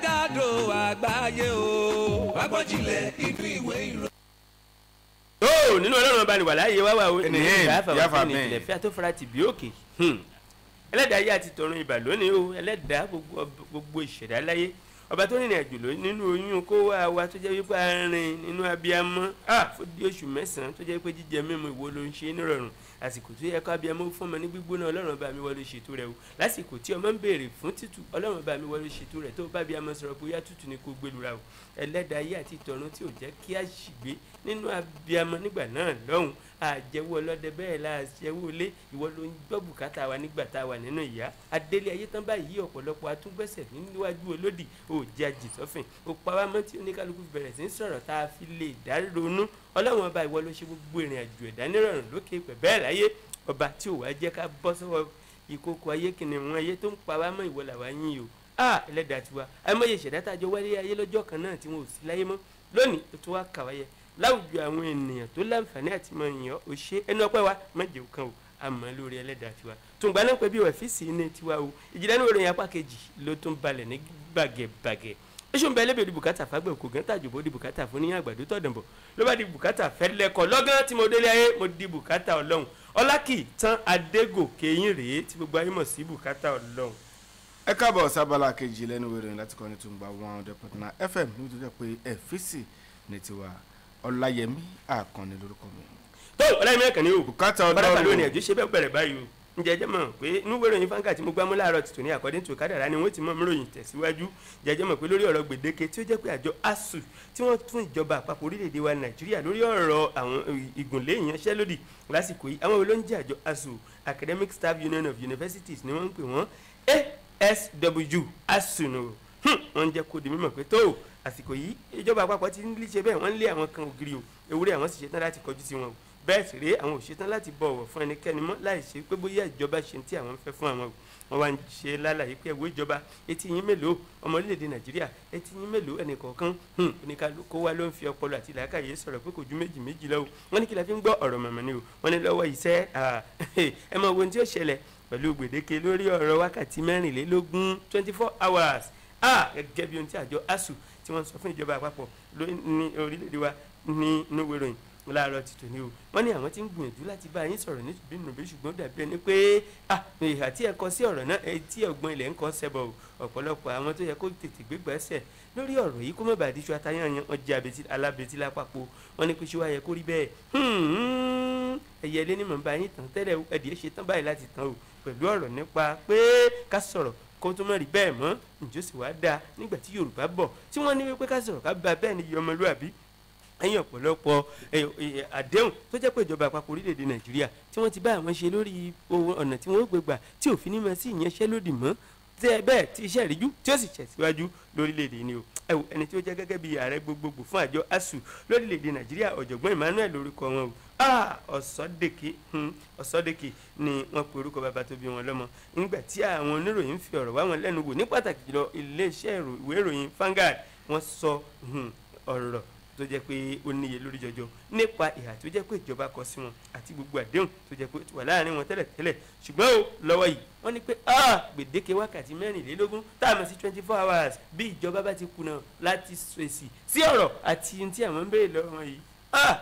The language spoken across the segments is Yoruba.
Jákèjádò àgbáyé o. Wágbọ́njìnlẹ̀ inú ìwé ìròyìn. Tó nínú Ọlọ́run ọba nìwà láàyè wá wà ó ní ìyáfà ní ìpìlẹ̀ fẹ́ tó fara tìbí òkè. Ẹlẹ́dàá ayé àti tọ̀run ìbà lónìí o, ẹlẹ́dàá gbogbo ìṣẹ̀dá láyé, ọba tó rìnrìn àjò nínú oyún kó wá wa tó jẹ́ wípé a rìn nínú abiyamọ fún di oṣù mẹ́sàn-án tó jẹ́ pé jíjẹ mímu ìwo ló ń ṣe nírọ̀rùn. Àsìkò tó yẹ kó abiyamọ fún ọmọ ní gbígbóná, Ọlọ́run ọba mi wọlé ṣètò rẹ̀ o. Lásìkò tí ọmọ ń béèrè fún tútù, Ọlọ́run ọba mi wọlé ṣètò rẹ̀. Tó bá abiyamọ sọ̀rọ̀ bóyá tútù ni kò gbẹlura o. Ẹlẹ́dàá ayé àti tọ̀run tí ò jẹ́ kí a ṣìgbé nínú abiyamọ nígbà náà lọ́hùn, àjẹwò ọlọ́dẹ bẹ́ẹ̀ la àjẹwò ilé, ìwọ ló ń gbọ́ bùkátà wa nígbà tá a wà nínú ìyá. Adélé ayé tán báyìí, ọ̀pọ̀lọpọ̀ atúngbẹ̀sẹ̀ níwájú olódì, ò jẹ́ àjìsọ́fìn, ó pa wá mọ́ tí oníkálukú bẹ̀rẹ̀ sí ń sọ̀rọ̀ tá a fi lè dá ronú. Ọlọ́run ọba ìwọ ló ṣe gbogbo ìrìn àjò ẹ̀dá nírọ̀rùn lókè pẹ̀ bẹ́ẹ̀ láyé, ọba tí ò wá jẹ́ ká bọ́ sọ́wọ́ ìkókò ayé kìnìún ayé tó ń pa wá mọ́, ìwọ làwa yín o. Ẹlẹ́dàá tiwa, àìmọye ìṣẹ̀dá tá a jọ wáyé ayé lọ́jọ́ kan náà tí wọn ò sí láyé mọ́ lónìí, tó tún wá kà wáyé láwùjọ àwọn ènìyàn tó láǹfààní àti mọ èèyàn ò ṣe ẹnu ọpẹ́ wa má jẹ́ òkan o, àmọ́ lórí ẹlẹ́dàá tiwa. Tùǹgbà náà pẹ́ bí wà fíìsì ní tiwa o. Ìjìnlẹ̀ ní ìròyìn apá kejì ló tún balẹ̀ ní bàgẹ̀bàgẹ̀. Oṣù ń bẹ lébè di bùkátà fágbẹ̀ kò gán tàjò bó di bùkátà fún níyàn àgbàdo tọ̀dọ̀bọ̀ ló bá di bùkátà fẹ́ lẹ́kọ̀ọ́ lọ́gán tí mo délé ayé, mo di bùkátà Ọlọ́run. Ọlákì tán Adégòkè yín rèé tí gbogbo ayé mọ̀ sí bùkátà Ọlọ́run. Ẹ káàbọ̀ sábàlá kejì lẹ́nu ìròyìn láti kọ́ni tó ń gba 100.9 FM níbi tó jẹ́ pé ẹ̀fíìsì ní tiwa. Ọláyẹmí Àkànní lórúkọ mi. Tó Ọláyẹmí Àkànní o. Bùkátà Ọlọ́run Ọlọ́run lónìí ẹ̀jú ṣe bẹ́ẹ̀ bẹ̀rẹ̀ báyìí o. Ǹjẹ́ jẹ́ mọ̀ pé inú ìwé ìròyìn Vanguard tí mo gbámú láàárọ̀ tìtò ní according to kádàrá ni wọ́n ti mọ̀ míròyìn tẹ̀síwájú. Jẹ́jẹ́ mọ̀ pé lórí ọ̀rọ̀ gbèdéke tí ó jẹ́ pé àjọ ASUU tí wọ́n tún ìjọba àpapọ̀ orílẹ̀-èdè wa Nàìjíríà lórí ọ̀rọ̀ àwọn ìgùnlé ìyanṣẹ́lódì lásìkò yìí, àwọn olóńjẹ́ àjọ ASUU, Academic Staff Union of Universities ni wọ́n ń pè wọ́n, ASW ASUU nù. Wọ́n ń jẹ́ kó di mímọ̀ pé tó àsìkò yìí ìjọba àpapọ̀ ti ń ṣe bẹ́ẹ̀, wọ́n ń lé àwọn kan ògiri o, ewúrẹ́ àwọn sì ṣetán láti kọjú sí wọn o. Bẹ́ẹ̀ sì rèé, àwọn ò ṣetán láti bọ̀wọ̀ fún ẹnikẹ́ni mọ́ láì ṣe pé bóyá ìjọba ṣe tí àwọn ń fẹ́ fún àwọn o. Wọ́n wá ń ṣe lálàyé pé ẹ̀wọ́ ìjọba, etí yín mélòó? Ọmọ orílẹ̀-èdè Nàìjíríà, etí yín mélòó? Ẹnìkọ̀ọ̀kan oníkálukú wa ló ń fi ọpọlọ àti làákàyè sọ̀rọ̀ pé kò ju méjì méjì lọ o. Wọ́n ní kí la fi ń gbọ́ ọ̀rọ̀ mọ̀mọ́ ni o. Wọ́n ní lọ́wọ́ iṣẹ́ ẹ mọ ohun tí ó ṣẹlẹ̀ pẹ̀lú gbèdéke lórí ọ̀rọ̀ wákàtí 24, 24 hours, gẹ́gẹ́ bí ohun tí àjọ ASUU tí wọ́n sọ fún ìjọba àpapọ̀ ní orílẹ̀-èdè wa ní inú ìwé ìròyìn láàárọ̀ ti tòní o. Wọ́n ní àwọn tí ń gbìyànjú láti bá yín sọ̀rọ̀ ní bínúbí, ṣùgbọ́n dàbí ẹni pé ìhà tí ẹ kọ sí ọ̀rọ̀ náà, etí ọ̀gbọ́n ilẹ̀ ń kọ́ sẹ́bọ̀ o. Ọ̀pọ̀lọpọ̀ àwọn tó yẹ kó tètè gbégbèsè lórí ọ̀rọ̀ yìí kó má bàa díṣu atayanyan, ọjà alábẹ́tí lápapọ̀. Wọ́n ní pé ṣé wàá yẹ kó rí bẹ́ẹ̀? Ẹ̀yẹ ilé ní mọ̀ bá yín tán tẹ́lẹ̀, ẹ̀dìẹ́ ṣe tán báyìí láti tán o pẹ̀lú ọ̀rọ̀ nípa pé ká sọ̀rọ̀ kó tó má rí bẹ́ẹ̀ mọ́. Ǹjọ́ sì wá dáa nígbà tí Yorùbá bọ̀ tí wọ́n ní wípé ká sọ̀rọ̀ ká bá bẹ́ẹ̀ ni ọmọlúàbí. Ẹ̀yìn ọ̀pọ̀lọpọ̀ àdéhùn tó jẹ́ pé ìjọba àpapọ̀ orílẹ̀-èdè Nàìjíríà tí wọ́n ti bá àwọn ṣe lórí ọ̀nà tí wọ́n gbé gbà tí òfin ní máa sí ìyanṣẹ́lódì mọ́ tẹ́ bẹ́ẹ̀ tí iṣẹ́ ìríjú tí ó sì tẹ̀síwájú lórílẹ̀-èdè ni o. Ẹ wo ẹni tí ó jẹ́ gẹ́gẹ́ bí ààrẹ gbogbogbò fún àjọ ASUU lórílẹ̀-èdè Nàìjíríà, ọ̀jọ̀gbọ́n Emmanuel lórúkọ wọn o. Ọ̀sọ́dẹ̀kẹ́ Ọ̀sọ́dẹ̀kẹ́ ni wọ́n pe orúkọ bàbá tó bí wọn lọ́mọ. Nígbà tí àwọn oníròyìn ń fi ọ̀rọ̀ wá wọn lẹ́nu wò, ní pàtàkì jùlọ iléeṣẹ́ ìwé ìròyìn Vanguard, wọ́n sọ ọ̀rọ̀ tó jẹ́ pé ó níye lórí jọjọ nípa ìhà tó jẹ́ pé ìjọba kọ sí wọn àti gbogbo àdéhùn tó jẹ́ pé ó ti wà láàrin wọn tẹ́lẹ̀tẹ́lẹ̀. Ṣùgbọ́n o lọ́wọ́ yìí, wọ́n ní pé gbèdéke wákàtí 24 tá a mọ̀ sí 24 hours, bí ìjọba bá ti kùnà láti fèsì sí ọ̀rọ̀ àti ohun tí àwọn ń béèrè lọ́wọ́ wọn yìí,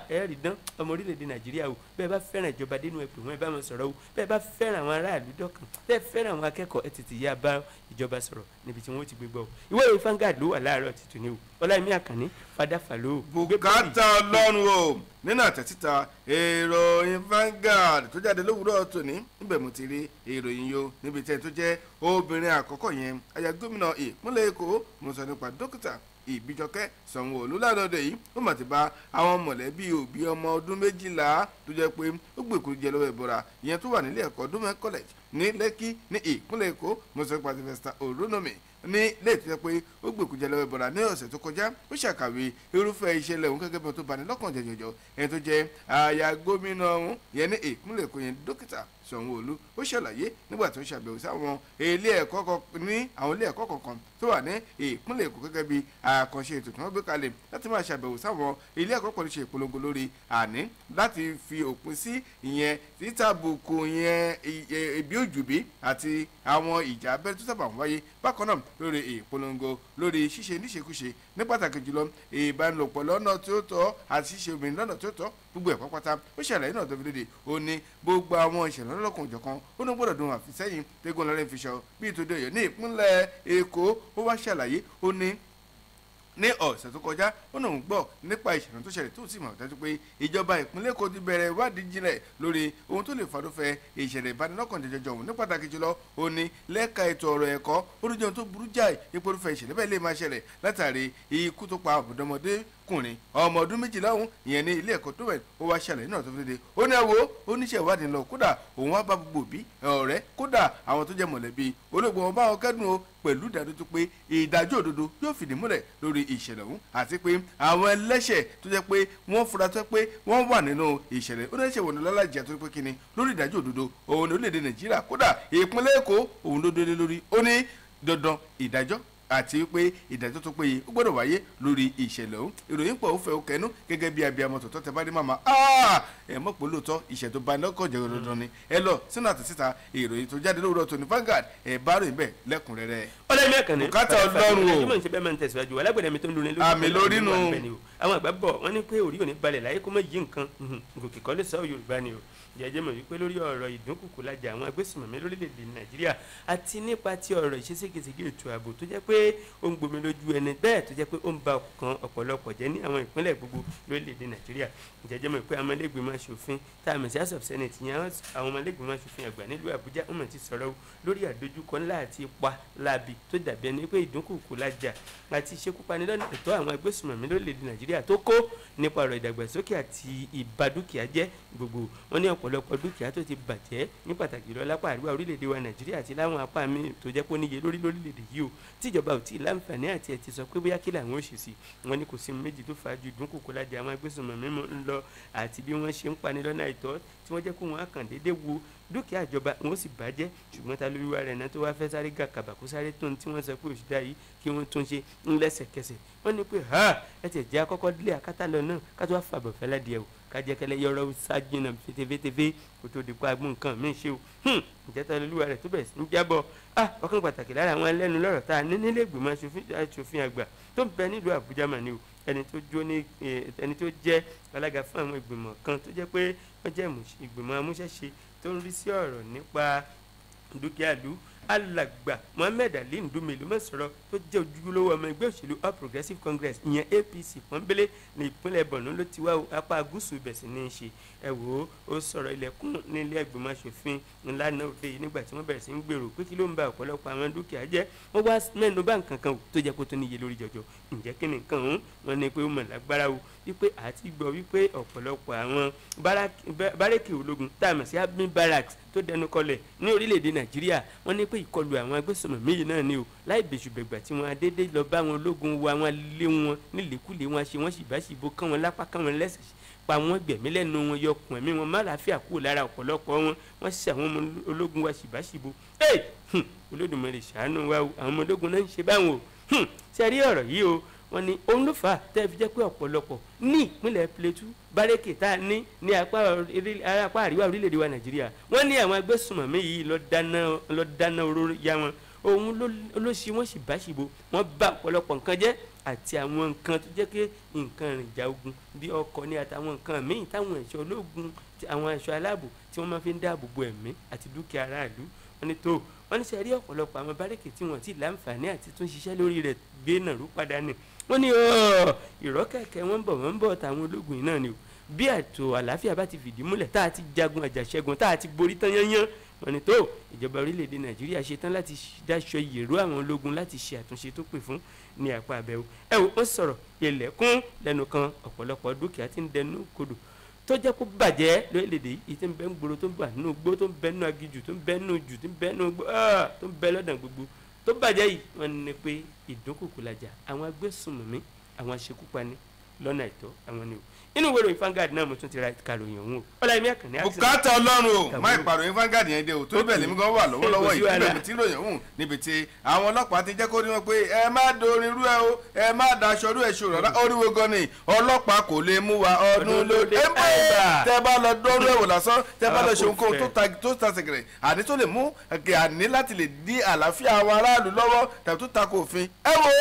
ẹ rí dán ọmọ orílẹ̀-èdè Nàìjíríà o. Bẹ́ẹ̀ bá fẹ́ràn ìjọba dénú, ẹ pè wọ́n, ẹ bá wọn sọ̀rọ̀ o. Bẹ́ẹ̀ bá fẹ́ràn àwọn aráàlú dọ́kàn, bẹ́ẹ̀ fẹ́ràn àwọn akẹ́kọ̀ọ́, ẹ tètè yá bá ìjọba sọ̀rọ̀ níbi tí wọ́n ti gbé gbọ́ o. Ìwé ìwé Vanguard ló wà láàárọ̀ tìtù ni o. Ọláyẹmí Àkànní fadá fàlọ́. Bùkátà Ọlọ́run o. Nínú àtẹ̀síta ìròyìn Vanguard tó jáde lówùúrọ̀ tòní, níbẹ̀ mo ti rí ìròyìn yo níbi tí ẹni tó jẹ́ obìnrin àkọ́kọ́ yẹn, aya gómìnà ìpínlẹ̀ Èkó, mo sọ nípa Dókítà Ìbíjọkẹ́ Sanwó-Olú, lánàá yìí ó mà ti bá àwọn mọ̀lẹ́bí òbí ọmọ ọdún 12 tó jẹ́ pé ó gbèkú jẹ lọ́wọ́ ìbora ìyẹn tó wà nílé ẹ̀kọ́ Dowen College ní Lẹ́kí ní ìpínlẹ̀ Èkó, mo sọ nípa Sylvester Oronomi, ní ilé tó jẹ́ pé ó gbèkú jẹ lọ́wọ́ ìbora ní ọ̀sẹ̀ tó kọjá. Ó ṣàkàwé irúfẹ́ ìṣẹ̀lẹ̀ òun gẹ́gẹ́ bí ohun tó bani lọ́kàn jẹjọjọ. Ẹni tó jẹ́ aya gómìnà ọ̀hún yẹn ní ìpínlẹ̀ Èkó yẹn, Dókítà Sanwó-Olú, ó ṣàlàyé nígbà tó ń ṣàbẹ̀wò sáwọn ilé ẹ̀kọ́ ní àwọn ilé ẹ̀kọ́ kọ̀ọ̀kan tó wà ní ìpínlẹ̀ Èkó gẹ́gẹ́ bí àkànṣe ètò tí wọ́n gbé kalẹ̀ láti máa ṣàbẹ̀wò sáwọn ilé ẹ̀kọ́ pẹ̀lú ṣe ìpolongo lórí àní láti fi òpin sí ìyẹn títàbùkù yẹn ìbí òjùbí àti àwọn ìjà abẹ́rẹ́ tó sábà ń wáyé. Bákan náà lórí ìpolongo lórí ṣíṣe níṣekúṣe, ní pàtàkì jùlọ ìbánilòpọ̀ lọ́nà tí ó tọ́ àti ṣíṣe obìnrin lọ́nà tí ó tọ́, gbogbo ẹ̀ pápátá ó ṣàlàyé náà tó fi léde. Ó ní gbogbo àwọn ìṣẹ̀lẹ̀ lọ́lọ́kan òjọ̀kan ó ní gbọ́dọ̀ dùn àfisẹ́yìn tẹ́gùn lọ́rẹ́ fi sọ bí ìtòdó Ọ̀yọ́ ní ìpínlẹ̀ Èkó. Ó wá ṣàlàyé, ó ní ní ọ̀sẹ̀ tó kọjá ó náà ń gbọ́ nípa ìṣẹ̀lẹ̀ tó ṣẹlẹ̀, tó sì mọ̀ dájú pé ìjọba ìpínlẹ̀ Èkó ti bẹ̀rẹ̀ ìwádìí jinlẹ̀ lórí ohun tó lè fàdúfẹ́ ìṣẹ̀lẹ̀ ìbanilọ́kànjẹ́ ọ̀hún. Ní pàtàkì jùlọ ó ní lẹ́ka ètò ọ̀rọ̀ ẹ̀kọ́ ó ní jẹun tó burú jáì ìpolúfẹ́ ìṣẹ̀lẹ̀ bẹ́ẹ̀ lè máa ṣẹlẹ̀ látàrí ikú tó pa ọ̀dọ́mọdékùnrin ọmọ ọdún 12 ọ̀hún ìyẹn ní ilé ẹ̀kọ́ tó wẹ̀. Ó wá ṣàlàyé náà tó fi léde, ó ní ẹ̀wò oníṣẹ́ ìwádìí lọ, kódà òun wá bá gbogbo òbí, ọ̀rẹ́, kódà àwọn tó jẹ́ mọ̀lẹ́bí olóògbé wọn bá wọn kẹ́dùn o, pẹ̀lú ìdájọ́ tó pé ìdájọ́ òdodo yóò fìdí múlẹ̀ lórí ìṣẹ̀lẹ̀ ọ̀hún, àti pé àwọn ẹlẹ́ṣẹ̀ tó jẹ́ pé wọ́n fura tó pé wọ́n wà nínú ìṣẹ̀lẹ̀ oníṣẹ́ ìwọ̀n lọ́lájì àti pé kíni lórí ìdájọ́ òdodo òun ní orílẹ̀-èdè Nàìjíríà, kódà ìpínlẹ̀ Èkó òun ló délé lórí. Ó ní dandan ìdájọ́ àti pé ìdájọ́ tó péye ó gbọ́dọ̀ wáyé lórí ìṣẹ̀lẹ̀ ọ̀hún. Ìròyìn pọ̀, ó fẹ́ ó kẹnu gẹ́gẹ́ bí abiyamọ tòótọ́ tẹ bá dé màmá ẹ mọ̀ pé lóòótọ́ ìṣẹ̀ tó bá ní ọkọ̀ jẹ́ dandan ni. Ẹ lọ sínú àtẹ̀síta ìròyìn tó jáde lówùrọ̀ tòní Vanguard, ẹ bá ròyìn bẹ́ẹ̀ lẹ́kùnrẹ́rẹ́. Ọlọ́run ẹ̀kan ní Bùkátà Ọlọ́run o. Ẹjọ́ mọ̀ ní ṣe bẹ́ẹ̀ máa ń tẹ̀síwájú alágbẹ̀dẹ mi tó ń lurin lójú Àmì lórí nu. Àwọn àgbà bọ̀ wọ́n ní pé orí ò ní balẹ̀ láyé kó má yí nǹkan gòkè kọ́ ló sọ Yorùbá ni o. Jẹ́jẹ́ mọ̀ wípé lórí ọ̀rọ̀ ìdúnkùkù lajà àwọn agbésùnmọ̀mí lórílẹ̀‐èdè Nàìjíríà àti nípa ti ọ̀rọ̀ ìṣeségesège ètò ààbò tó jẹ́ pé ó ń gbomi lójú ẹni bẹ́ẹ̀ tó jẹ́ pé ó ń ba ọkàn ọ̀pọ̀lọpọ̀ jẹ́ ní àwọn ìpínlẹ̀ gbogbo lórílẹ̀‐èdè Nàìjíríà. Jẹ́jẹ́ mọ̀ pé àwọn ọmọlẹ́gbìmọ̀ aṣòfin tá a mọ̀ sí House of Senate yẹn, àwọn ọmọlẹ́gbìmọ̀ aṣòfin àgbà nílùú Àbújá wọ́n mọ̀ ti sọ̀rọ̀ lórí àdójúkọ ńlá àti ipa láabi tó dàbí ẹni pé ìdúnkùkù lajà àti ìṣekúpani lọ́nà ẹ̀tọ́ àwọn agbésùnmọ̀mí lórílẹ̀‐èdè Nàìjíríà tó kó nípa ọ̀rọ̀ ìdàgbàsókè àti ìbadúkìá jẹ́ gbogbo. Wọ́n ní ọ̀pọ̀lọpọ̀ dúkìá tó ti bàjẹ́ ní pàtàkì lọ lápá àríwá orílẹ̀-èdè wa Nàìjíríà àti láwọn apá míì tó jẹ́ pé ó níye lórí lórílẹ̀-èdè yìí o, tíjọba ò tí ì láǹfààní àti ẹ̀ ti sọ pé bóyá kí làwọn ò ṣe sí. Wọ́n ní kò sí méjì tó fà á ju ìdúnkùkù lájà àwọn agbésùnmọ̀mí ń lọ àti bí wọ́n ṣe ń pani lọ́nà àìtọ́ tí wọ́n jẹ́ kó wọn á kàn déédéé wo dúkìá ìjọba wọn ó sì bàjẹ́. Ṣùgbọ́n ta lórí wa rẹ̀ náà tó wá fẹ́ sáré gàkàbà kó sáré tó ń tí wọ́n sọ pé oṣù dá yìí kí wọ́n tún ṣe ń lẹ́sẹ̀kẹsẹ̀. Wọ́n ní pé ẹ tẹ̀ jẹ́ akọ́kọ́ délé akátá lọ náà ká tó wá fàbọ̀ fẹ́lẹ́ díẹ̀ o, ká jẹ́ kẹ́lẹ́ yọrọ sájìnà fetefetefe kó tó di pa agbó nǹkan mi ṣe o. Ǹjẹ́ ta lórí wa rẹ̀ tó bẹ̀rẹ̀ sí ń jábọ̀ ọ̀kan pàtàkì lára àwọn ẹlẹ́nu lọ́rọ̀ tá a ní nílé ìgbìmọ̀ aṣòfin àgbà tó ń bẹ nílùú Àbújá mà ní o, ẹni tó jó ní ẹni tó jẹ́ alága fún àwọn ìgbìmọ̀ kan tó jẹ́ pé wọ́n jẹ́ ìgbìmọ̀ amúṣẹ́ṣe tó ń rí sí ọ̀rọ̀ nípa dúkìá ìlú, alàgbà Mohammed Ali Ndume ló mọ̀ sọ̀rọ̀ tó jẹ́ ojúlówó ọmọ ẹgbẹ́ òṣèlú All Progressives Congress ìyẹn APC pọ́nbélé ní ìpínlẹ̀ Borno ló ti wá apá gúúsù ibẹ̀ sí ní í ṣe. Ẹ wò ó, ó sọ̀rọ̀ ilẹ̀kùn nílé ẹgbẹ̀mọ aṣòfin ńlá náà òde yìí nígbà tí wọ́n bẹ̀rẹ̀ sí ń gbèrò pé kí ló ń ba ọ̀pọ̀lọpọ̀ àwọn dúkìá jẹ́. Wọ́n wá mẹ́nu bá nǹkan kan tó jẹ́ kó tó níye lórí jọjọ. Ǹjẹ́ kí ni nǹkan ọ̀hún? Wọ́n ní pé ó mọ̀ lágbára o, wípé àti gbọ́ wípé ọ̀pọ̀lọpọ̀ àwọn bárẹ́kì ológun tá a mọ̀ sí army barracks tó dẹnu kọlẹ̀ ní orílẹ̀-èdè Nàìjíríà, wọ́n ní pé ìkọlù àwọn agbésùnmọ̀mí yìí náà ni o, láì bẹ̀sùbẹ̀gbà tí wọ́n adédé lọ bá wọn ológun wa, wọn lé wọn nílékulè, wọn ṣe wọn ṣìbáṣìbò kán wọn lápá kán wọn lẹ́sẹ̀ pa wọn gbẹ̀mí lẹ́nu wọn yọkùn ẹ̀mí wọn má láàfíà kúrò lára ọ̀pọ̀lọpọ̀ wọn, wọ́n ṣe àwọn ọmọ ológun wa ṣìbáṣìbò. Olódùmarè ṣàánú wa o, àwọn ọmọ ológun náà ń ṣe báwọn o. Ṣe rí ọ̀rọ̀ yìí o, wọ́n ní òun ló fà á tẹ́ fi jẹ́ pé ọ̀pọ̀lọpọ̀ ní ìpínlẹ̀ Plateau bárẹ́kì tá a ní ní apá àríwá orílẹ̀-èdè wa Nàìjíríà, wọ́n ní àwọn agbésùnmọ̀mí yìí lọ dáná oró ya wọn, òun ló ṣe wọ́n sì báṣìbò, wọ́n bá ọ̀pọ̀lọpọ̀ nǹkan jẹ́ àti àwọn nǹkan tó jẹ́ pé nǹkan ìrìnjà ogun bí ọkọ̀ ní àtàwọn nǹkan míì táwọn ẹ̀ṣọ́ ológun àwọn ẹ̀ṣọ́ aláàbò tí wọ́n máa fi ń dáàbò bo ẹ̀mí àti dúkìá aráàlú. Wọ́n ní tó wọ́n ní ṣe rí ọ̀pọ̀lọpọ̀ àwọn bárẹ́kì tí wọ́n ti láǹfààní àti tún ṣiṣẹ́ lórí rẹ̀ gbé nàró padà ní. Wọ́n ní ìrọ́kẹ̀kẹ̀ wọ́n bọ̀ táwọn ológun náà ni o, bí àtò àlàáfíà bá ti fìdí múlẹ̀ tá a ti jagun àjàṣẹ́gun tá a ti borí tán yányán, wọ́n ní tó ìjọba orílẹ̀-èdè Nàìjíríà ṣe tán láti dáṣọ ìyèrú àwọn ológun láti ṣe àtúnṣe tó pè fún ní apá abẹ́wò. Ẹ wò ó sọ̀rọ̀ ilẹ̀kùn lẹ́nu kan ọ̀pọ̀lọpọ̀ dúkìá ti ń dẹnu kodò tó jẹ́ kó bàjẹ́ lórílẹ̀‐èdè yìí tí ń bẹ ń gbòòrò tó ń bà nínú gbó tó ń bẹ nínú aginjù tó ń bẹ nínú jù tó ń bẹ nínú gbó tó ń bẹ lọ́dàn gbogbo tó bàjẹ́ yìí. Wọ́n ní pé ìdúnkùkù lajà àwọn agbésùnmọ̀mí àwọn aṣekúpani lọ́nà àìtọ́ àwọn ni o. Inú ìwé ìròyìn Vanguard náà mo tún ti ra kàròyìn ọ̀hún o. Ọláyẹmí Àkànní àti bùkátà Ọlọ́run o, má ìpàròyìn Vanguard yẹn dé o, tó bẹ̀ lèmi gan wà lọ́wọ́lọ́wọ́ yìí níbẹ̀ mi ti ròyìn ọ̀hún níbi tí àwọn ọlọ́pàá ti jẹ́ kó rí wọn pé ẹ má dorin rú ẹ o, ẹ má daṣọ rú ẹ ṣòro rárá, oríwo gan ni ọlọ́pàá kò lè mú wa ọdún lóde. Ẹ bá tẹ bá lọ dọ́rú ẹ̀wò lásán, tẹ bá lọ ṣe ohunkóhun tó ta sẹ̀gẹ̀rẹ̀ àní tó lè mú àní láti lè dí àlàáfíà àwọn aráàlú lọ́wọ́ tàbí tó tako òfin, ẹ wo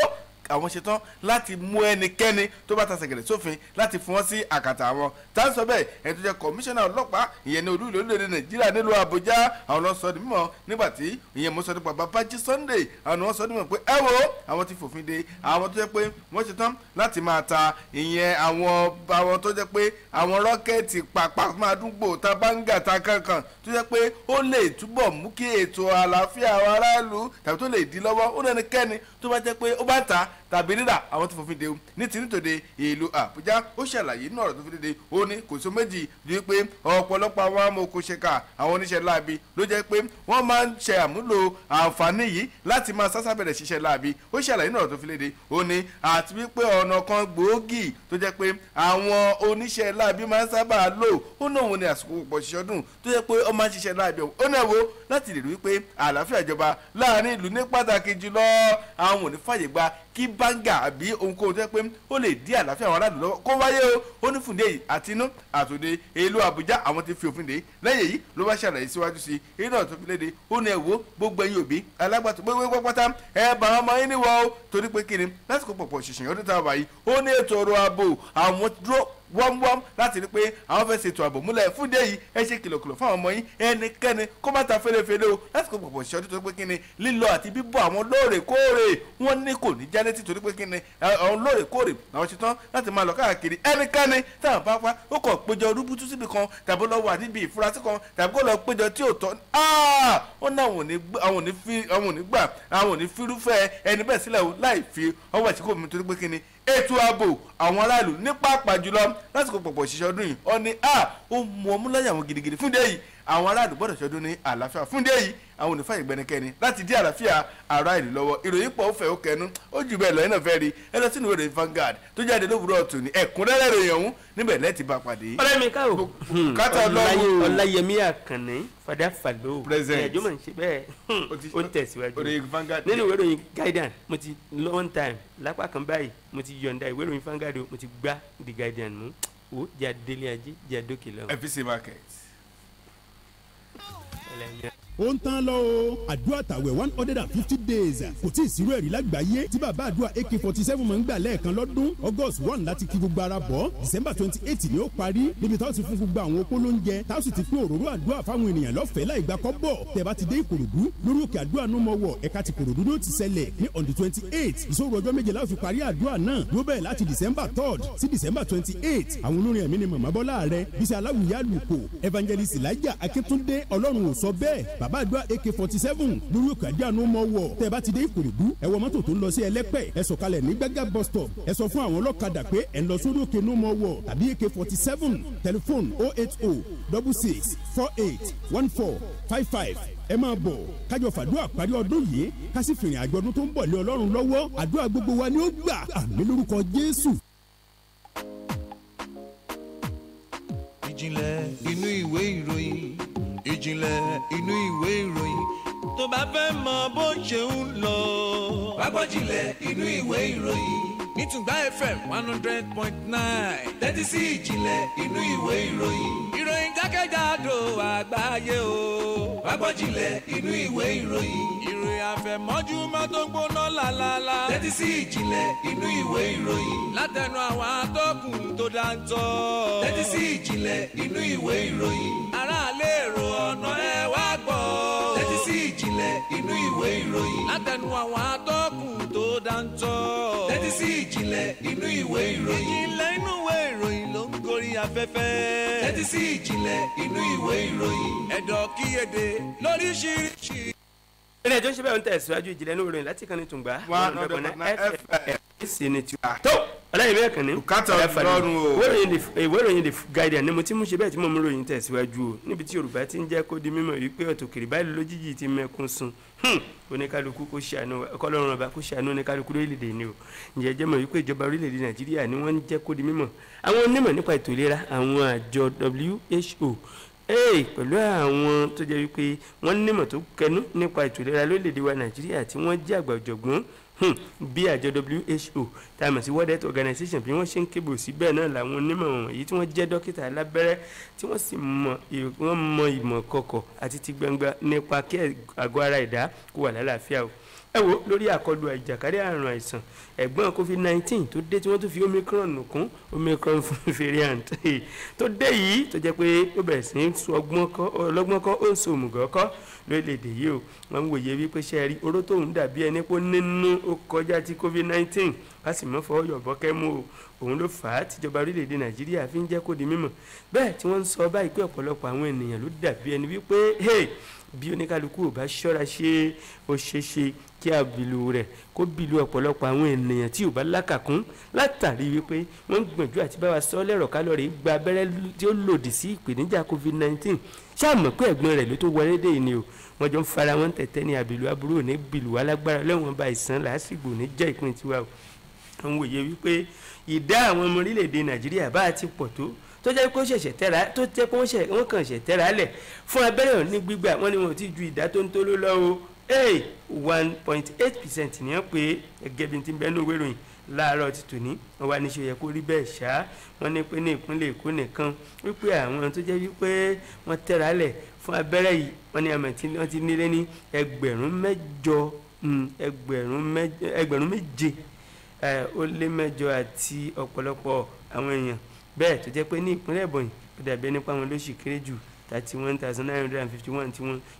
àwọn ṣetán láti mú ẹnikẹ́ni tó bá ta sẹ̀gẹ̀rẹ̀ sófin láti fún wọn sí àkàtà àwọn. Tá a sọ bẹ́ẹ̀, ẹni tó jẹ́ kọmíṣánná ọlọ́pàá ìyẹn ní olú ìlú orílẹ̀-èdè Nàìjíríà nílùú Àbújá, àwọn ló sọ di mímọ̀ nígbà tí ìyẹn mo sọ nípa Babájí Sunday, àwọn ni wọ́n sọ di mímọ̀ pé ẹ wo àwọn ti fòfin de àwọn tó jẹ́ pé wọ́n ṣetán láti máa ta ìyẹn àwọn tó jẹ́ pé àwọn rọ́kẹ́ẹ̀tì pàpà máa dúgbò ta báńgà ta kankan tó jẹ́ pé ó lè túbọ̀ mú kí ètò àlàáfíà àwọn aráàlú tàbí tó lè dí lọ́wọ́. Ó lẹ́nikẹ́ni tó bá jẹ́ pé ó bá ta tàbí rírà, àwọn tí fòfin de ní ti nítòde ìlú Àbújá. Ó ṣàlàyé inú ọ̀rọ̀ tó fi dédé, ó ní kò sí méjì ju pé ọ̀pọ̀lọpọ̀ àwọn amòòkùnṣèkà àwọn oníṣẹ́ láabi ló jẹ́ pé wọ́n máa ń ṣe àmúlò àǹfààní yìí láti máa sásá bẹ̀rẹ̀ ṣiṣẹ́ láabi. Ó ṣàlàyé inú ọ̀rọ̀ tó fi léde, ó ní àti wípé ọ̀nà kan gbòógì tó jẹ́ pé àwọn oníṣẹ́ láabi máa ń sábà lò ó náà wọn ni àsìkò pọ̀ ṣiṣẹ́ ọdún tó jẹ́ pé ó máa ń ṣiṣẹ́ láabi ọ̀hún. Ó náà wo láti lè rí wípé àlàáfíà ìjọba láàrin ìlú ní pàtàkì jùlọ àwọn ò ní fàyè gba kí báńgà àbí ohunkóhun tó yẹ pé ó lè dí àlàáfíà àwọn aráàlú lọ́wọ́ kó wáyé o. Ó ní fúndé yìí àti inú àtòde ìlú Àbújá àwọn ti fi òfin dé. Lẹ́yìn èyí ló bá ṣàlàyé síwájú sí i inú ọ̀tún fi léde, ó ní ẹ wo gbogbo ẹ̀yin òbí alágbàtọ́ gbogbo pátá ẹ bá ọmọ yín níwọ̀ o, torí pé kíni lásìkò pọ̀pọ̀ ṣìṣìn ọdún tá a wà yìí, ó ní ètò ọrọ̀ ààbò àwọn dúró wọ́mwọ́m láti rí pé àwọn fẹ́ ṣètò ààbò múlẹ̀. Fúndé yìí ẹ ṣe kìlọ̀kìlọ̀ fún àwọn ọmọ yín, ẹnikẹ́ni kó má ta fẹ́lẹ́fẹ́lẹ́ o lásìkò pọ̀pọ̀ ṣiṣẹ́ tó pé kíni lílọ àti bíbọ̀ àwọn lóòrèkóòrè wọ́n ní kò ní já létí, torí pé kíni àwọn lóòrèkóòrè àwọn ṣetán láti máa lọ káàkiri. Ẹnikẹ́ni táwọn bá wá ó kàn péjọ rúbútú síbi kan tàbí lọ wà níbi ìfurasí kan tàbí kó lọ péjọ tí ò tọ́, ó ní àwọn ò ní gbà, àwọn ò ní fírúfẹ́ ẹni bẹ́ẹ̀ sílẹ̀ o láì fi ọwọ́ ìṣíkò mi, torí pé kíni ètò ààbò àwọn aráàlú ní pàápàá jùlọ lásìkò pọ̀pọ̀ ṣiṣẹ́ ọdún yìí, ó ní ó mú ọmú láyà àwọn gidigidi. Fúndé yìí àwọn aráàlú gbọ́dọ̀ ṣọdún ní àlàáfíà. Fúndé yìí àwọn ò ní fàyè gbẹnikẹ́ni láti dí àlàáfíà ará ìlú lọ́wọ́. Ìròyìn pọ̀ ó fẹ́ ó kẹnu ó jù bẹ́ẹ̀ lọ, ẹ̀ náà fẹ́ rí ẹ lọ sínú ìròyìn Vanguard tó jáde lówùúrọ̀ tòní, ẹ̀kúnrẹ́rẹ́ ìròyìn ọ̀hún níbẹ̀ lẹ́ẹ̀tì bá pàdé. Ọlọ́yẹmí káwọ́ Ọláyẹmí Àkànní fàdá fàlọ́ ẹ̀jọ́ mọ̀ ń ṣe bẹ́ẹ̀ ó ń tẹ̀síwájú nínú ìwé ìròyìn Guardian. Mo ti long time lápá kan báyìí, mo ti yọ̀ǹda ìwé ìròyìn Vanguard, mo ti gbá The Guardian mú o, jẹ́ adélé ajé jẹ́ adókè lọ. FBC market. Ó ń tán lọ o, àdúrà tàwẹ̀ 150 days kò tí ì sírú ẹ̀rí lágbàáyé tí bàbá àdúrà AK-47 máa ń gbà lẹ́ẹ̀kan lọ́dún. August 1 láti kí gbogbo ara bọ̀, December 28 ni ó parí, níbi táwọn ti fún gbogbo àwọn opó lóúnjẹ, táwọn sì ti pín òróró àdúrà fáwọn ènìyàn lọ́fẹ̀ẹ́ láì gba kọ́bọ̀. Tẹ́ bá ti dé Ìkòròdú lórí òkè àdúrà No More War, ẹ̀ka ti Ìkòròdú ló ti ṣẹlẹ̀ ní on the 28. Ìṣòro ọjọ́ méje la fi parí àdúrà náà, yóò bẹ̀rẹ̀ láti December 3 sí December 28. Àwọn olórin ẹ̀mí ni Màmá Bọ́lá rẹ̀, Bísí Aláwìyé Àlùkò, Evangelist Elijah Akíntúndé, Ọlọ́run ò sọ bẹ́ẹ̀, bàbá àdúrà AK-47 lórí òkè àdúrà No More War. Tẹ́ bá ti dé Ìkòròdú, ẹ wọ mọ́tò tó ń lọ sí Ẹlẹ́pẹ̀, ẹ sọ̀kalẹ̀ ní Gbẹ́gà bus stop, ẹ sọ fún àwọn ọlọ́kadà pé ẹ ń lọ sórí òkè No More War tàbí AK-47. Tẹlifóònù 080 66 48 14 55. Ẹ máa bọ̀ kájọ fàdúrà parí ọdún yìí, ká sì fìrìn àjò ọdún tó ń bọ̀ lé Ọlọ́run lọ́wọ́. Àdúrà gbogbo wa ni ó gbà, àmín lórúkọ Jésù. Ìjìnlẹ̀ inú ìwé ìròyìn, ìjìnlẹ̀ inú ìwé ìròyìn, tó bá fẹ́ mọ bó ṣe ń lọ. Wá gbọ́ jìnlẹ̀ inú ìwé ìròyìn ní Tùngbà FM 100.9. Tẹ́tí sí ìjìnlẹ̀ inú ìwé ìròyìn. Ìròyìn jákèjádò àgbáyé o. Wá gbọ́ jìnlẹ̀ inú ìwé ìròyìn. Ìròyìn àfẹ̀mọ́júmọ́ tó ń gbóná lálálá. Tẹ́tí sí ìjìnlẹ̀ inú ìwé ìròyìn. Látẹnu àwọn atọ́kùn tó dáńtọ́. Tẹ́tí sí ìjìnlẹ̀ inú ìwé ìròyìn. Aráàlú èrò ọ̀nà ẹ wá gbọ́. Tẹ́tí sí ìjìnlẹ̀ inú ìwé ìròyìn. Látẹnu àwọn atọ́kùn tó dáńtọ́. Tẹ́tí sí ìjìnlẹ̀ inú ìwé ìròyìn. Ìjìnlẹ̀ inú ìwé ìròyìn ló ń gorí afẹ́fẹ́. Tẹ́tí sí ìjìnlẹ̀ inú ìwé ìròyìn. Ẹ̀dọ̀ kíyèdè lóríṣiríṣi. Ilé ẹjọ́ ṣe bẹ́ẹ̀ ń tẹ̀síwájú ìjìnlẹ̀ inú ìròyìn láti kan ní Tùngbà 100.9 FM ní tiwa. Tó Ọláyẹmí Àkànní Bùkátà Ọlọ́run o. Ìwé ìròyìn The Guardian ni mo ti mú ṣe bẹ́ẹ̀ tí mo mú ròyìn tẹ̀síwájú o, níbi tí Yorùbá ti ń jẹ́ kó di mímọ̀ wípé ọ̀tòkèrè báyìí lójijì ti mẹ́kún sun. Oníkálukú kó ṣàánú, kọ́lọ́run ọba kó ṣàánú oníkálukú lórílẹ̀‐èdè ni o. Ǹjẹ́ jẹ́ mọ̀ wípé ìjọba orílẹ̀‐èdè Nàìjíríà ni wọ́n ń jẹ́ kó di mímọ̀ àwọn onímọ̀ nípa ètò ìlera, àwọn àjọ WHO pẹ̀lú àwọn tó jẹ́ wípé wọ́n nímọ̀ tó kẹnu nípa ètò ìlera lórílẹ̀‐èdè wa Nàìjíríà tí wọ́n jẹ́ àgbà ọ̀jọ̀gbọ́n bí àjọ WHO tá a mọ̀ sí World Health Organization bí wọ́n ṣe ń kébò sí bẹ́ẹ̀ náà làwọn onímọ̀ wọ̀nyí tí wọ́n jẹ́ dókítà alábẹ́rẹ́ tí wọ́n sì mọ ìmọ̀ kọ̀kọ̀ àti ti gbangba nípa kí àgọ́ ara ẹ̀dá kó wà lálàáfíà o. Ẹ wo lórí àkọlù àjàkálẹ̀ àrùn àìsàn ẹ̀gbọ́n COVID-19 tó dé tí wọ́n tún fi Omicron kún, Omicron variant tó dé yìí tó jẹ́ pé ó bẹ̀rẹ̀ sí í sọ ọlọ́gbọ́n kọ́ ó ń so òmùgọ̀ kọ́ lórílẹ̀‐èdè yìí o. Wọ́n ń wòye wípé ṣe rí oró tóun dàbí ẹni pé nínú ó kọjá ti COVID-19 ká sì mọ́ fọwọ́ yọ̀bọ́kẹ́ mú o. Òun ló fà á tíjọba orílẹ̀‐èdè Nàìjíríà fi ń jẹ́ kó di mímọ̀ bẹ́ẹ̀ tí wọ́n ń sọ báyìí pé ọ̀pọ̀lọpọ̀ àwọn ènìyàn ló dàbí ẹni wípé bí oníkálukú ò bá ṣọ́ra ṣe ó ṣe ṣe kí àbìlù rẹ̀ kó bìlù ọ̀pọ̀lọpọ̀ àwọn ènìyàn tí ò bá lákàkún, látàrí wípé wọ́n ń gbìyànjú àti bá wa sọ lẹ́rọ̀ kálọ̀rì gba abẹ́rẹ́ tí ó lòdì sí ìpèníjà COVID-19. Ṣáàmù pé ẹ̀gbọ́n rẹ̀ ló tó wọlé dé ni o, wọ́n jọ ń fara wọn tẹ̀tẹ̀ ní àbìlù aburú ní bìlù alágbára lẹ́wọ̀n bá ìsàn làásìgbò ní jẹ́ ìpín tiwa o. Àwọn òye wípé ìdá àwọn ọmọ orílẹ̀-èdè Nàìjíríà bá ti pọ̀ tó tó jẹ́ kó ṣẹ̀ṣẹ̀ tẹ́ra tó jẹ́ kó wọ́n kàn ṣẹ̀ tẹ́ra lẹ̀ fún abẹ́rẹ́ òní gbígbà, wọ́n ní wọn ò tí ju ìdá tó ń tó ló lọ o. 1.8% ní wọ́n pé gẹ́gẹ́ bí ti ń bẹ́ẹ̀ ní òwe ìròyìn láàárọ̀ ti tòní. Wọ́n wá níṣẹ́ yẹ kó rí bẹ́ẹ̀ ṣá, wọ́n ní pé ní ìpínlẹ̀ Èkó nìkan wípé àwọn tó jẹ́ wípé wọ́n tẹ́ra lẹ̀ fún abẹ́rẹ́ yìí, wọ́n ní àmọ̀ tí wọ́n ti nílé ní 8,000 7,800 àti ọ̀pọ̀lọpọ̀ àwọn èèyàn bẹ́ẹ̀ tó jẹ́ pé ní ìpínlẹ̀ Ebonyi ó dàbí ẹni pa wọn ló sì kéré jù 31,951 tí wọ́n,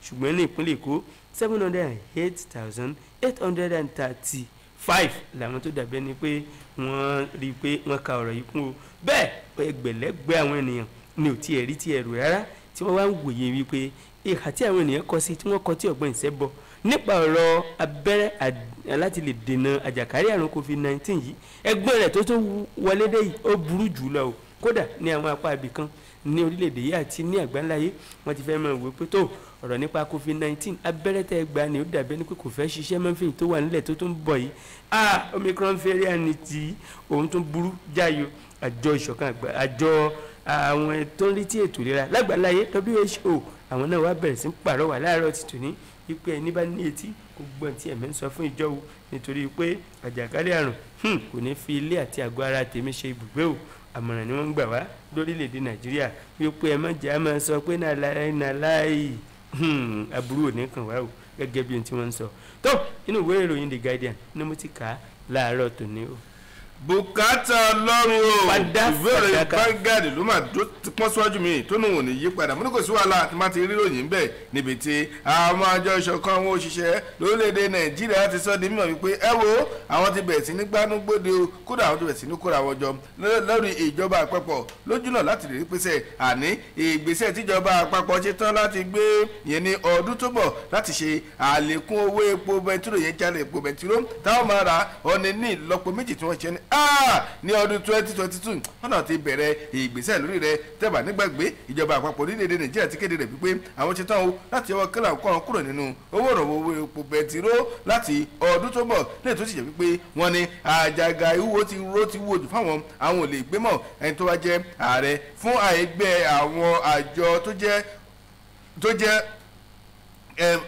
ṣùgbọ́n ní ìpínlẹ̀ Èkó 708,835 làwọn tó dàbí ẹni pé wọ́n rí i pé wọ́n ka ọ̀rọ̀ yìí kún o. Bẹ́ẹ̀ ẹgbẹ̀lẹ́gbẹ̀ àwọn ènìyàn ni ò tiẹ̀ rí tiẹ̀ rò rárá tí wọ́n wá ń wòye wípé ìhà tí àwọn ènìyàn kọ sí tí wọ́n kọ tí ọ̀gbọ́n ìṣẹ́ bọ nípa ọ̀rọ̀ abẹ́rẹ́ láti lè dènà àjàkálẹ̀ àrùn COVID-19 yìí, ẹgbọ́n rẹ̀ tó tún wọlé dé yìí ó burú jù lọ o. Kódà ní àwọn apá ibì kan ní orílẹ̀-èdè yìí àti ní àgbáńláyé wọ́n ti fẹ́ mọ̀ wí pé tó ọ̀rọ̀ nípa COVID-19 abẹ́rẹ́ tẹ́ gbà ni ó dàbí ẹni pé kò fẹ́ ṣiṣẹ́ mọ́fìn tó wà nílẹ̀ tó tún bọ̀ yìí. Omicron variant ti òun tún burú jáyò. Àjọ ìṣọ̀kan àgbà àjọ àwọn tó ń rí tí ètò ìlera lágbàláyé WHO àwọn náà wá bẹ̀rẹ̀ sí pàrọwà láàárọ̀ ti tòní wípé ẹni bá ní etí kò gbọ́n tí ẹ̀mí ń sọ fún ìjọ wo, nítorí pé àjàkálẹ̀ àrùn kò ní fi ilé àti àgọ́ ara tèmi ṣe ibùgbé o. Àmọ̀ràn ni wọ́n ń gbà wá lórílẹ̀‐èdè Nàìjíríà wípé ẹ má jẹ́ a máa sọ pé nàláì aburú ò ní kàn wá o, gẹ́gẹ́ bí ohun tí wọ́n ń sọ. Tó inú ìwé ìròyìn The Guardian ni mo ti kà á láàárọ̀ tòní o. Bùkátà Ọlọ́run o, ìwé ìròyìn Vanguard ló máa pọ́n síwájú mi tó nù wọ́n ní yí padà. Mo ní kò sí wàhálà tí má ti rí ròyìn bẹ́ẹ̀ níbi tí àwọn àjọ ìṣọ̀kan àwọn òṣìṣẹ́ lórílẹ̀‐èdè Nàìjíríà ti sọ di mímọ̀ wípé ẹ wo àwọn ti bẹ̀rẹ̀ sí ní gbanúgbòde o, kódà àwọn ti bẹ̀rẹ̀ sí ní kóra wọn jọ lórí ìjọba àpapọ̀ lójúnà láti lè rí pèsè àní ìgbésẹ̀ tíjọba àpapọ̀ ṣe tán láti gbé yẹn ní ọdún tó bọ̀ láti ṣe àlékún owó epo bẹntiró yẹn jálẹ̀ epo bẹntiró táwọn máa ra ọ̀nì ní ìlọ́po méjì tí wọ́n ṣe ní ní ọdún 2022 wọn náà ti bẹ̀rẹ̀ ìgbésẹ̀ lórí rẹ̀. Tẹ́bà nígbàgbé ìjọba àpapọ̀ orílẹ̀-èdè Nàìjíríà ti kéde rẹ̀ wípé àwọn ṣe tán o láti ọwọ́ kílà kọ́ àwọn kúrò nínú owó ìrànwọ́ owó epo bẹntiró láti ọdún tó bọ̀, lẹ́yìn tó sì jẹ́ wípé wọ́n ní àjàgà ìwúwo ti ró ti wúwo jù fáwọn, àwọn ò lè gbé mọ́. Ẹni tó wá jẹ́ ààrẹ fún àìgbẹ́ àwọn àjọ tó jẹ́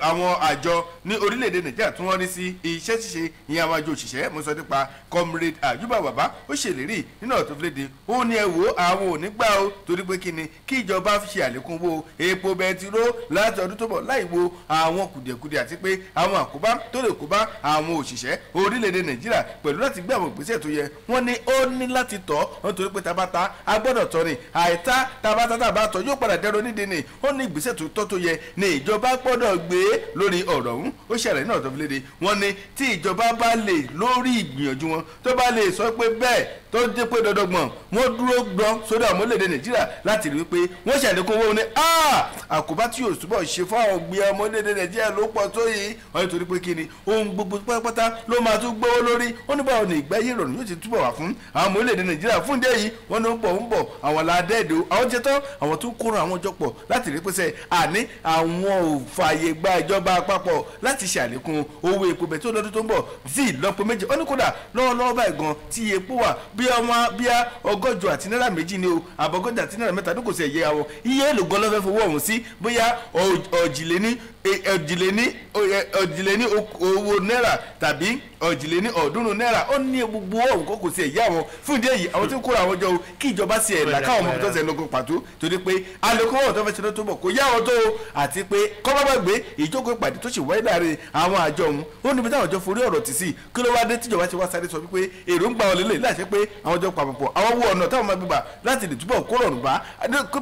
àwọn àjọ ní orílẹ̀-èdè Nàìjíríà tí wọ́n rí sí iṣẹ́ ṣíṣe ìyẹn àwọn àjọ òṣìṣẹ́, mo sọ nípa Comrade Ayuba Baba, ó ṣèlérí nínú ọ̀tún fúlédè ó ní ẹ wo àwọn ò ní gbà ó torí pé kí ni kí ìjọba fi ṣe àlékún owó epo bẹntiró láti ọdún tó bọ̀ láì wo àwọn kùdìẹ̀kudiẹ àti pé àwọn àkóbá tó lè kóbá àwọn òṣìṣẹ́ orílẹ̀-èdè Nàìjíríà pẹ̀lú láti gbé àwọn ìgbésẹ̀ tó yẹ. Wọ́n ní ó ní láti tọ́ nítorí pé tabata a gbọ́dọ̀ tọ́ ni, àìtá tabata tàbá tọ́ yóò padà dẹrọ nídìí ni. Ó ní ìgbésẹ̀ tó tọ́ tó yẹ ni ìjọba gbọ́dọ̀ gbé lórí ọ̀rọ̀ ọ̀hún. Ó ṣẹlẹ̀ náà tó fi léde wọ́n ní tí ìjọba bá lè lórí ìgbìyànjú wọn tó bá lè sọ pé bẹ́ẹ̀ Tó dé pé dandangbọ̀n wọ́n dúró gbọ́n sórí àwọn orílẹ̀-èdè Nàìjíríà láti rí i pé wọ́n ṣàlékún owó ní àkóbá tí yóò túbọ̀ ṣe fún àwọn ògbé ọmọ orílẹ̀-èdè Nàìjíríà ló pọ̀ tó yìí. Wọ́n nítorí pé kí ni ohun gbogbo pátápátá ló máa tún gbówó lórí. Ó ní báwo ni ìgbáyé ìrọ̀rùn yóò ti túbọ̀ wà fún àwọn ọmọ orílẹ̀-èdè Nàìjíríà. Fún ìdí èyí wọ́n ní ń bọ̀ àwọn làádẹ́ẹ̀dẹ́ àwọn jẹ tán, àwọn tún kóra àwọn jọ pọ̀ láti rí pèsè àní àwọn ò fààyè gba ìjọba àpapọ̀ láti ṣàlékún owó epo bẹ̀ tó lọ́dún tó ń bọ̀ sí ìlọ́po méje. Ó ní kódà lọ́wọ́lọ́wọ́ báyìí gan tí epo wà bí 182 náírà ni o, àbọ̀gọ́jọ àti náírà 3 ní kò sí ẹ̀yẹ àwọn iye èlò gan lọ́fẹ́ fowó ọ̀hún sí, bóyá òjìléní owó náírà tàbí 323 náírà. Ó ní gbogbo ọ̀hún kò sí ẹ̀yẹ àwọn. Fún ìdí èyí àwọn tí ń kóra àwọn jọ kí ìjọba sí ẹ̀ là káwọn ọmọ tó ṣe lógun pàtó, torí pé alẹ́kùn ọ̀hún tó fẹ́ ṣe ló tó bọ̀ kò yá àwọn tó o. Àti pé kọ́bágbàgbé ìjókòó ìpàdé tó sì wáyé láàrin àwọn àjọ ọ̀hún, ó níbi táwọn àjọ forí ọ̀rọ̀ tì sí. Kí ló wá dé tíjọba ti wá sáré sọ wípé èròǹgbà wọn lélẹ̀ láṣẹ pé àwọn jọ pàpọ̀pọ̀ àwọn wo ọ̀nà táwọn máa gbégbà láti lè túbọ̀ kó rọrùn bá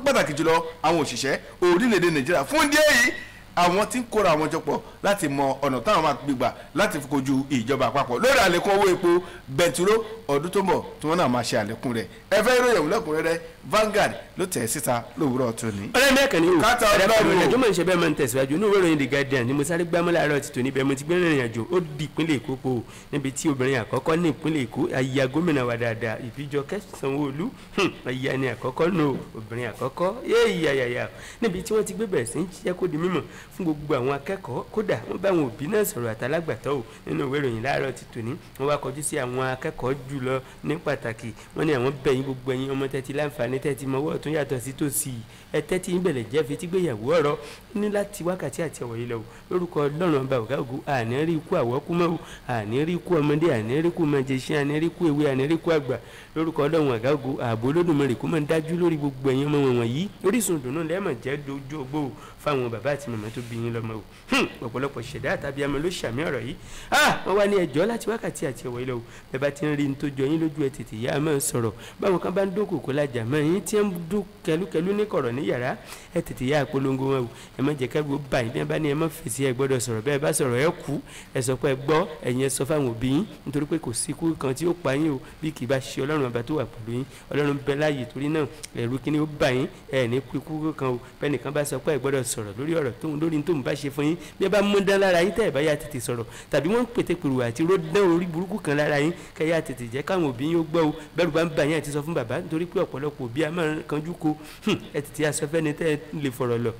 pàtàkì jùlọ àwọn òṣìṣẹ́ orílẹ̀-èdè Nàìjíríà. Fún ìdí èyí àwọn tí ń kóra àwọn jọ pọ̀ láti mọ ọ̀nà táwọn máa gbégbà láti fi kojú ìjọba àpapọ̀ lórí àlékún owó epo bẹntiró ọdún tó ń bọ̀ tí wọ́n náà máa ṣe àlékún rẹ̀. Ẹ fẹ́ ìròyìn òun lẹ́kùnrẹ́rẹ́, Vanguard ló tẹ̀ síta lówùúrọ̀ tòní. Ọ̀rẹ́ mi ẹ̀kẹ́ ni o ọ̀rẹ́ àjọ mọ̀ ń ṣe bẹ́ẹ̀ máa ń tẹ̀síwájú inú ìwé ìròyìn The Guardian ni mo sáré gbámọ́ láàárọ̀ ti tòní bẹ́ẹ̀ mo ti gbé rìnrìn àjò ó di ìpínlẹ̀ Èkó po níbi tí obìnrin àkọ́kọ́ ní ìpínlẹ̀ Èkó aya gómìnà wa dáadáa Ìbíjọkẹ́ Sanwó-Olú, aya ni àkọ́kọ́ nù obìnrin àkọ́kọ́ yéèyàyàyà níbi tí wọ́n ti gbé bẹ̀rẹ̀ sí ń jẹ́ kó di mímọ̀ fún gbogbo àwọn akẹ́kọ̀ọ́. Kódà wọ́n bá àwọn òbí náà sọ̀rọ̀ àtàlágbàtọ́ ò nínú ìwé ìròyìn láàárọ̀ ti tòní. Wọ́n wá kọjú sí àwọn akẹ́kọ̀ọ́ jùlọ ní pàtàkì, wọ́n ní àwọn bẹ̀yìn gbogbo ẹ̀yin ọmọ tẹ́tí láǹfààní tẹ́tí mọ́wọ́ ọ̀tún yàtọ̀ sí tòsí ẹ tẹ́tí ń bẹ̀lẹ̀ jẹ́ fetígbéyàwó ọ̀rọ̀ ní láti wákàtí àti ọ̀wọ̀ yìí lọ lórúkọ Ọlọ́run ọba ọ̀gá ògo. Àní rí ikú àwọ́kú mọ́ o, àní rí ikú ọmọdé, àní rí ikú mọ̀jẹ̀ṣin, àní rí ikú ewé, àní rí ikú àgbà. Lórúkọ Ọlọ́run ọ̀gá ògo ààbò Olódùmarè kó máa ń dájú lórí gbogbo ẹ̀yin ọmọ wọ̀nyí. Orísun ìdùnnú lẹ́mọ̀ jẹ́ dojú ogbó fáwọn bàbá àti màmá tó bí yín lọ́mọ o. Ọ̀pọ̀lọpọ̀ ṣẹ̀dá tàbí amọ̀ ló ṣàmì ọ̀rọ̀ yìí. Wọ́n wá ní ẹjọ́ láti wákàtí àti ọ̀wọ̀ yìí lọ bẹ́ẹ̀ bá ti ń rí ní tó jọ yín lójú ẹ tètè yá máa sọ̀rọ̀. Báwọn kan bá ń dúnkòkò lajà mọ́ yín tí ń dún kẹlúkẹlú ní kọ̀rọ̀ ní yàrá ẹ tètè yá polongo wọn o. Ẹ má jẹ́ kẹ́rù ó bà yín bí wọ́n bá ní ẹ má fèsì, ẹ gbọ́dọ̀ sọ̀rọ̀. Bẹ́ẹ̀ bá sọ̀rọ̀ ẹ kú, ẹ sọ pé ẹ gbọ́, ẹ̀yin ẹ sọ fáwọn òbí yín nítorí pé kò sí ikú kan tí ó pa yín o bí kì í bá ṣe Ọlọ́run ọba tó wà pẹ̀lú yín. Ọlọ́run bẹ láàyè, torí náà ẹ̀rù kíní ó bà yín, ẹ ní kú ikú kan o. Bẹ́ẹ̀ nìkan bá sọ pé ẹ gbọ́dọ̀ sọ̀rọ̀ lórí ọ̀rọ̀ tóun lórí tóun bá ṣe fún yín, bí ẹ bá mú dán lára yín tẹ́ ẹ bá yá tètè sọ̀rọ̀ tàbí wọ́n ń pètèpèrò àti ródán orí burúkú kan lára yín, kẹ́ yá tètè jẹ́ káwọn òbí yín ó gbọ́ o. Bẹ́rù bá ń bà yín àti sọ fún bàbá nítorí pé ọ̀pọ̀lọpọ̀ òbí a máa kanjú ko. Ẹ tètè yá sọ fẹ́ni tẹ́ ẹ lè fọ̀rọ̀ lọ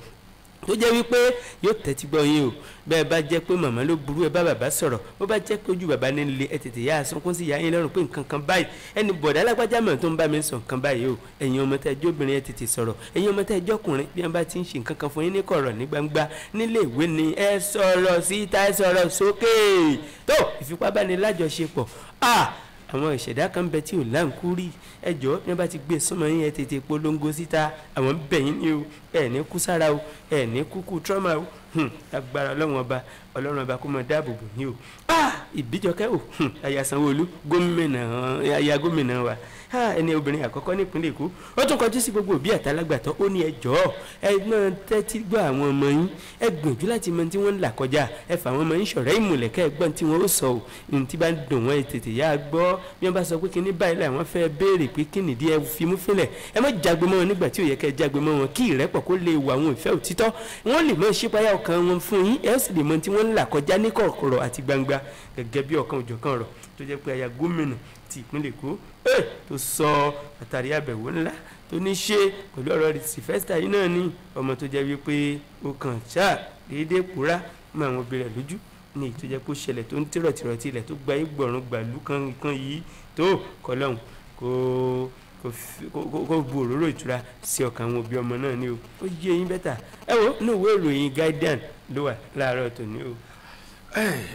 tó jẹ́ wípé yóò tẹ́tí gbọ́ yín o. Bẹ́ẹ̀ bá jẹ́ pé màmá ló burú ẹ bá bàbá sọ̀rọ̀, bó bá jẹ́ pé ojú bàbá ní le ẹ tètè yá sunkún sí ìyá yín lọ́rùn pé nǹkan kan báyìí ẹni bọ̀dá alágbájá mọ̀ tó ń bá mi sọ nǹkan báyìí o. Ẹ̀yin ọmọ tẹ́ ẹjọ́ obìnrin ẹ tètè sọ̀rọ̀, ẹ̀yin ọmọ tẹ́ ẹjọ́ ọkùnrin bí wọ́n bá ti ń ṣe nǹkan kan fún yín ní kọ̀rọ̀ ní gbangba nílé ìwé ni ẹ sọ̀rọ̀ síta, ẹ sọ̀rọ̀ sókè. Tó ìfipábánilájọṣepọ̀ àwọn ìṣẹ̀dá kan bẹ tí ò láǹkú rí, ẹjọ́ ní bá ti gbé súnmọ́ yín ẹ tètè polongo síta. Àwọn bẹ̀ yín ni o, ẹ ní kú sára o, ẹ ní kúkú trauma o. Agbára Ọlọ́run ọba, Ọlọ́run ọba kó mọ dáàbò bò yín o. Ìbíjọkẹ́ o, aya Sanwó-Olú gómìnà, aya gómìnà wa, ẹni obìnrin àkọ́kọ́ nípínlẹ̀ Èkó, ó tún kọjú sí gbogbo òbí àtàlágbàtọ́. Ó ní ẹ jọ̀ọ́ ẹ máa tẹ́tí gbọ́ àwọn ọmọ yín, ẹ gbìyànjú láti mọ tí wọ́n ń là kọjá, ẹ fà àwọn ọmọ yín ṣọ̀rẹ́ ìmùlẹ̀ kẹ́ ẹ gbọ́n tí wọ́n ó sọ o. Ní tí bá ń dùn wọ́n ẹ tètè yá gbọ́. Bí wọ́n bá sọ pé kíní báyìí làwọn fẹ́ béèrè pé kíni díẹ̀ ẹ fi mú fílẹ̀, ẹ má jágbe mọ́ wọn nígbà tí ò yẹ kẹ́ ẹ jágbe mọ́ wọn, kí ìrẹ́pọ̀ kó lè wà àwọn ìfẹ́ òtítọ́ wọ́n lè mọ ṣípayá ọkàn wọn fún yín, ẹ sì lè mọ tí wọ́n ń là kọjá ní kọ̀ọ̀rọ̀ àti gbangba gẹ́gẹ́ bí ọ̀kan òjọ̀kan ọ̀rọ̀ tó jẹ́ pé aya gómìnà ti ìpínlẹ̀ Èkó tó sọ àtàrí àbẹ̀wò ńlá tó ní ṣe pẹ̀lú ọ̀rọ̀ Sylvester yìí náà ní ọmọ tó jẹ́ wípé ó kàn ṣáà déédéé pòórá mọ́ àwọn obìnrin rẹ̀ lójú ní èyí tó jẹ́ kó ṣẹlẹ̀ tó ń tìrọ̀tìrọ̀tì ilẹ̀ tó gba ìgbọ̀rún gbàlú kan yìí tó kọlọ́hún kó bu òróró ìtura sí ọkàn àwọn òbí ọmọ náà ní o. Ó yé yín bẹ́tà. Ẹ wo inú ìwé ìròyìn Guardian ló wà láàárọ̀ tòní o.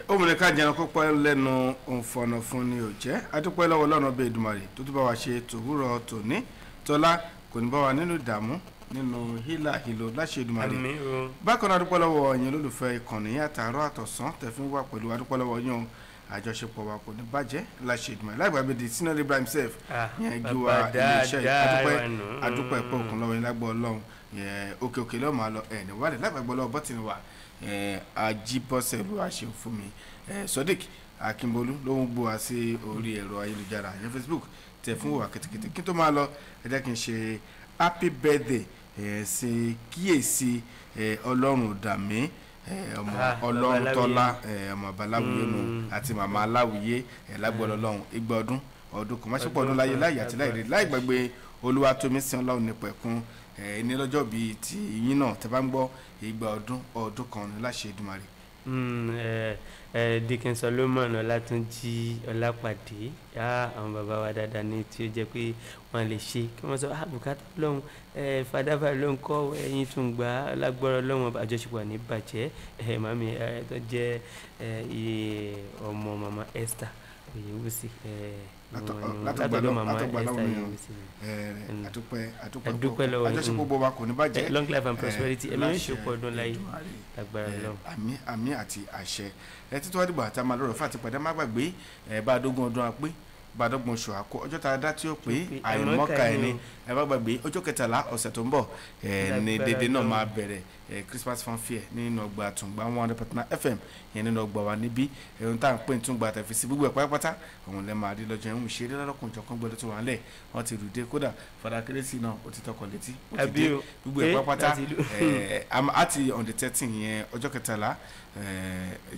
Obìnrin ká jẹun kó pẹ́ lẹ́nu òǹfọ̀nà fún ni ò jẹ́. Adúpẹ́ lọ́wọ́ Ọlọ́run ọbẹ̀ Èdùmàrè tó tún bá wa ṣe tòwúrọ̀ tòní. Tọ́lá kò ní bá wa nínú ìdààmú nínú hílàhílo láṣẹ Èdùmàrè. Bákan náà adúpẹ́ lọ́wọ́ ẹ̀yin olólùfẹ́ ìkànnì àtàárọ̀ àtọ̀sán tẹ̀fín wà pẹ̀lú adúpẹ́ lọ́wọ́ yín o. Àjọṣepọ̀ wa kò ní bàjẹ́ láṣẹ Èdùmàrè. Láìpẹ́ di Senior Ibrahim himself yẹn ju wa iléeṣẹ́ adúpẹ́ pẹ́ òkun lọ́wọ́ yín lágbọ́ Ọlọ́run òkè òkè lọ́ọ́ máa lọ ẹ̀ ní wàlẹ̀ láìpẹ́ gbọ́ lọ́wọ́ bọ́tìnì wa Ajíbọ́sẹ̀ ló wá ṣe fún mi Sodiq Akínbolú ló ń gbọ́ wá sí orí ẹ̀rọ ayélujára ìyẹn Facebook tẹ̀ fún wa kìtìkìtì. Kí n tó máa lọ, ẹ jẹ́ kí n ṣe happy birthday sí kíyèsí Ọlọ́run dàmí ọmọ Ọlọ́run tọ́lá, ọmọ babaláwuyé nu àti màmá aláwuyé, lágbọ́dọ̀ Ọlọ́run, igba ọdún ọdún kò má ṣe pọ̀ ọdún láyé láyé àti láyé láì gbàgbé Olúwatómisìn Ọlọ́run nípẹ̀kun ní lọ́jọ́ bíi ti yín náà tẹ́ bá ń gbọ́ igba ọdún ọdún kan ní láṣẹ Èdùmàrè. Dikin Solomon Ọlátúnjí Ọlápàdé, àwọn bàbá wa dáadáa ní tí ó jẹ́ pé wọ́n lè ṣe kí wọ́n sọ bùkátà Ọlọ́run, fàdáfà ló ń kọ́ ẹ̀yìn tún gbà lágbọ́rọ̀ Ọlọ́run, àjọṣepọ̀ ní bàjẹ́. Màmí tó jẹ́ ọmọ màmá Esther Oyèwùsì, látọ̀dọ̀ màmá Esther Oyèwùsì, àdúpẹ́ lọ́wọ́ àjọṣepọ̀ gbogbo wa kò ní bàjẹ́. Long life and prosperity, ẹ̀mí yóò ṣe pọ̀ ọdún láyé lágbára Ọlọ́run. Àmín àmín àti àṣẹ. Títí wá dìgbà tá a máa lọ́rọ̀ fún àtìpàdé, má gbàgbé bá a dógún ọdún apé bá a dọ́gbọ̀n oṣù àkó ọjọ́ tá a dá tí ó pé àìmọ́ka ẹni. Ẹ bá gbàgbé ọjọ́ 13 ọ̀sẹ̀ tó ń bọ̀ ní dédé náà máa bẹ̀rẹ̀ Christmas fanfare nínú ọgbà Tùngbà 100.9 FM yẹn nínú ọgbà wa níbí, ohun tá à ń pè ní Tùngbà tẹ̀fí sí gbogbo ẹ̀ pátápátá òun lẹ́ máa rí lọ́jọ́ ẹ̀hún ìṣeré lọ́lọ́kùnjọ̀kan gbọ́dọ̀ tó wà ńlẹ̀ wọ́n ti rùdé, kódà Fada Kérésì náà ó ti tọkọ̀ létí ó ti dé gbogbo ẹ̀ pátápátá àti on the 13 yẹn ọjọ́ 13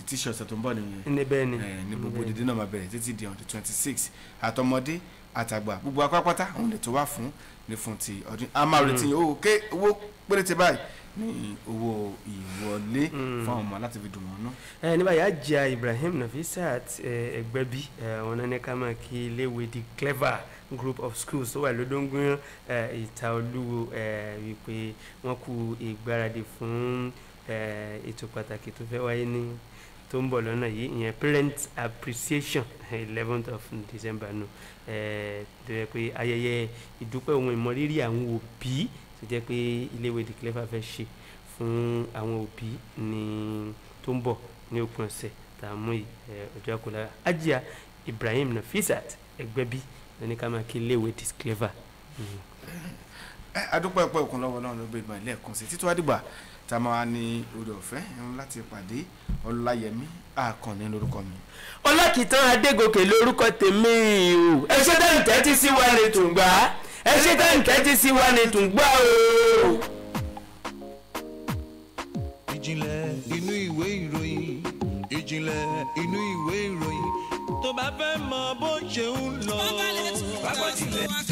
tí ṣe ọ̀sẹ̀ tó ń bọ̀ nìyẹn ní gbogbo dédé náà máa bẹ̀rẹ̀ títí di on the 26. Àtọmọdé àtàgbà gbogbo apápátá òun lè tó wà fún ní fún ti ọdún. A máa retí owó ké owó péréte báyìí ní owó ìwọlé fún àwọn ọmọ láti fi dùn wọn nú. Ní báyìí Àjíà Ibrahim Nafisat Ẹgbẹ́bí, àwọn náà ní ká máa kí iléèwé The Clever Group of Schools tó wà lódóńgún ìta Olúwo wípé wọ́n kú ìgbáradì fún ètò pàtàkì tó fẹ́ wáyé ní tó ń bọ̀ lọ́nà yìí, ìyẹn Parent Appreciation 11th of December nù, tó yẹ pé ayẹyẹ ìdúpẹ́ ohun ìmọrírì àwọn òbí tó jẹ́ pé iléèwé The Clever fẹ́ ṣe fún àwọn òbí ní tó ń bọ̀ ní òpin ọ̀sẹ̀ tá a mú yìí, ọjọ́ àkọlá. Àjíà Ibrahim Nafisat Ẹgbẹ́bí lóní ká máa kí iléèwé The Clever. Adúpẹ́ ọpẹ́ òkun lọ́wọ́ náà ló gbé ìgbà ilé ẹ̀kan sí títí wá dìgbà tá a máa ní oore ọ̀fẹ́ láti pàdé. Ọláyẹmí Àkànní lórúkọ mi. Ọlákìtàn Adégòkè lórúkọ tèmi o. Ẹ ṣé tẹ́ ń tẹ́tí sí wa ní Tùngbà, ẹ ṣé tẹ́ ń tẹ́tí sí wa ní Tùngbà o. Ìjìnlẹ̀ inú ìwé ìròyìn, ìjìnlẹ̀ inú ìwé ìròyìn, tó bá fẹ́ mọ bó ṣe ń lọ. Bá balẹ̀ tún.